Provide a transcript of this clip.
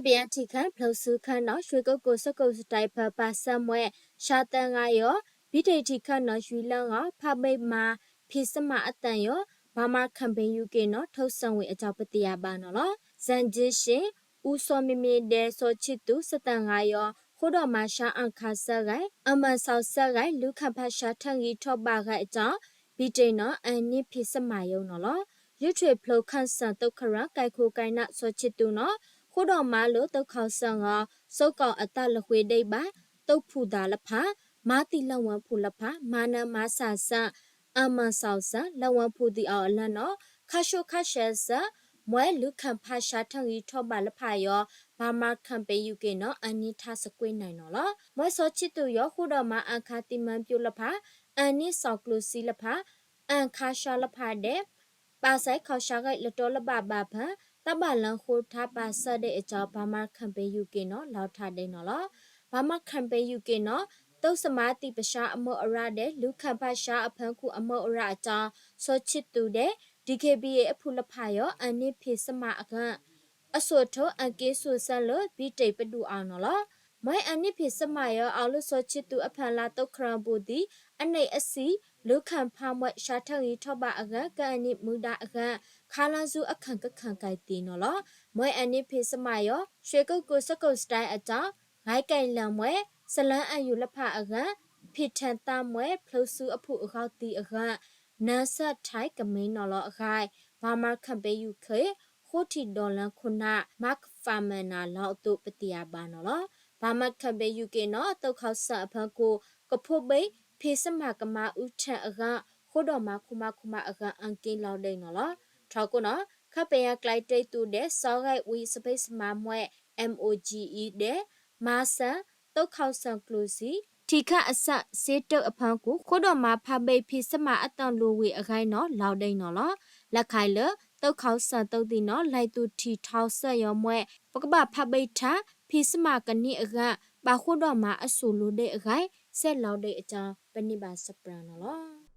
ပယီၤထံးခၢၣ် ဖျိးစုခၢၣ်နီၤ ရွှေကုက္ကို စကိးစတဲဖၢ ပာ်စၢၤမွဲ ရှါသၢငါယီၤ ဘံၣ်တ့ၢ်ထံးခၢၣ်နီၤ ရွံလၢဂီၤ ဖးဘံၣ်မၤ ဖံးစမးအသၢယီၤ Burma Campaign UK နီၤ ထုတ်စံးဝံၤအကြောင်း ပသ့ၣ်ညါဘၣ်နီၤလီၤ. ဇန်ဒ့ရှ့ၣ် ဦးစောမင်းမင်း ဒီး စီၤချစ်သူ စသၢငါယီၤ ဃိဒီးမၤ ရှါအၣ်ခါစၢဂဲၤ အမၤစီၤစၢဂဲၤ လူၤခၣ်ဖးရှါထၢၣ်ဂံၢ်ထီၣ်ဘးဂဲၤအကြောင်း ဘံၣ်တ့ၢ်နီၤ အနံၣ်ဖံးစမးယီၤနီၤလီၤ. ယုၢ်ထွဲၣ်ဖျိးခၢၣ်စၢၣ် သုးခရၢၣ် ကဲခိၣ်ကဲနး စီၤချစ်သူနီၤ ဃိဒီးမၤလိာ် သုးခီၣ်စၢၣ်ဂီၤ စိးကီၢ်အတၢ်လၢာ်ဃ့ဒံးဘၣ် သုးဖူၣ်သးလၢဖး မၤသံလၢဝဲဖူၣ်လၢဖး မၤနၢၤမၤဆးစၢၤ အမၤစီၤစၢၤ လၢဝဲဖူၣ်သံအီၤအလၢနီၤ ခါဆူၣ်ခါဆှဲစၢၤ မွဲလူၤခၣ်ဖးရှါထၢၣ်ဂံၢ်ထီၣ်ဘးလၢဖးယီၤ Burma Campaign UK နီၤ အနံၣ်ထါစကွံာ်နံၣ်နီၤလီၤ. မွဲစီၤချစ်သူယီၤ ဃိဒီးမၤအၣ်ခါသံမၢပၠိလၢဖး အနံၣ်စီၤကျိၤစံလၢဖး အၣ်ခါရှါလၢဖးဒဲး ပာ်စဲခီၣ်ရှါဂဲၤ လတီလၢဘၣ်ဘၣ်ဖၢ တၢ်ဘၣ်လၢဃိထါပာ်စၢၤဒံးအကြောင်း Burma Campaign UK နီၤ လီၤထးဒဲးနီၤလီၤ. Burma Campaign UK နီၤ သုးစမၤသံပရှါအမၢအရၣ်ဒီး လူၤခၣ်ဖးရှါအဖၢခိၣ်အမၢအရၣ်အကြောင်း စီၤချစ်သူဒီး DKBA အဖုၣ်လၢဖးယီၤ အနံၣ်ဖံးစမးအဂၤ အစိၣ်ထိးအက့စိၣ်စၢၤလၢ ဘံၣ်တ့ၢ်ပဒုၣ်အီၤနီၤလီၤ. မွဲအနံၣ်ဖံးစမးယီၤ အီၤလၢစီၤချစ်သူအဖၢလါ သုးခရၢၣ်ပူၤသံ အနံၣ်အဆံ လူၤခၣ်ဖးမွဲ ရှါထၢၣ်ဂံၢ်ထီၣ်ဘးအဂၤ ကဲအနံၣ်မူဒါအဂၤ ခါလီၤဆူအခၢၣ်ကခၢၣ်ကဲသံနီၤလီၤ. မွဲအနံၣ်ဖံးစမးယီၤ ရွှေကုက္ကို စကိးစတဲအကြောင်း ဂဲၤကဲလၢာ်မွဲ စလၢအယူၢ်လၢဖးအဂၤ ဖံးထၢၣ်သးမွဲ ဖျိးစုအဖုၣ်အဂီၢ်သံအဂၤ နၢစၢၣ်ထဲကမံနီၤလီၤအဂၤ Burma Campaign UK ဃိထံၣ်ဒီးလၢခိၣ်နၢ် Mark Farmaner လီၤအသိး ပသ့ၣ်ညါဘၣ်နီၤလီၤ. Burma Campaign UK နီၤ သုးခီၣ်စၢၣ်အဖၢခိၣ် ကဖိဘ့ၣ် ဖံးစမးကမါအူထၢၣ်အဂၤ ဃိဒီးမၤခိၣ်မါခိၣ်မါအဂၤ အက့လီၤဒဲးနီၤလီၤ. ထီၣ်ကိးနီၤ ခၣ်ပယီၤကျဲတ့ၢ်သူးဒီး စီၤဂဲၤဝံၤ စပံးစမးမွဲ MOGE ဒီး မၤစၢၤ သုးခီၣ်စၢၣ်ကျိၤစံ ထံးခၢၣ်အဆၢၣ်စ့တၢၣ်အဖၢခိၣ် ဃိဒီးမၤဖးဘံၣ်ဖံးစမးအသၢလိၤဝံၤအဂၤနီၤ လီၤဒဲးနီၤလီၤ. လၢခါအံၤလၢ သုးခီၣ်စၢၣ်သုးသံနီၤ လဲၤသူၣ်ထံၣ်ထီၣ်စၢၣ်ယီၤမွဲ ပကဘၣ်ဖးဘံၣ်ထါ ဖံးစမးကနံၣ်အဂၤ ဘၣ်ဃိဒီးမၤအစိၣ်လိၤဒဲးအဂၤ စဲးလီၤဒဲးအကြောင်း ပန့ၢ်ဘၣ်စပှၢ်နီၤလီၤ.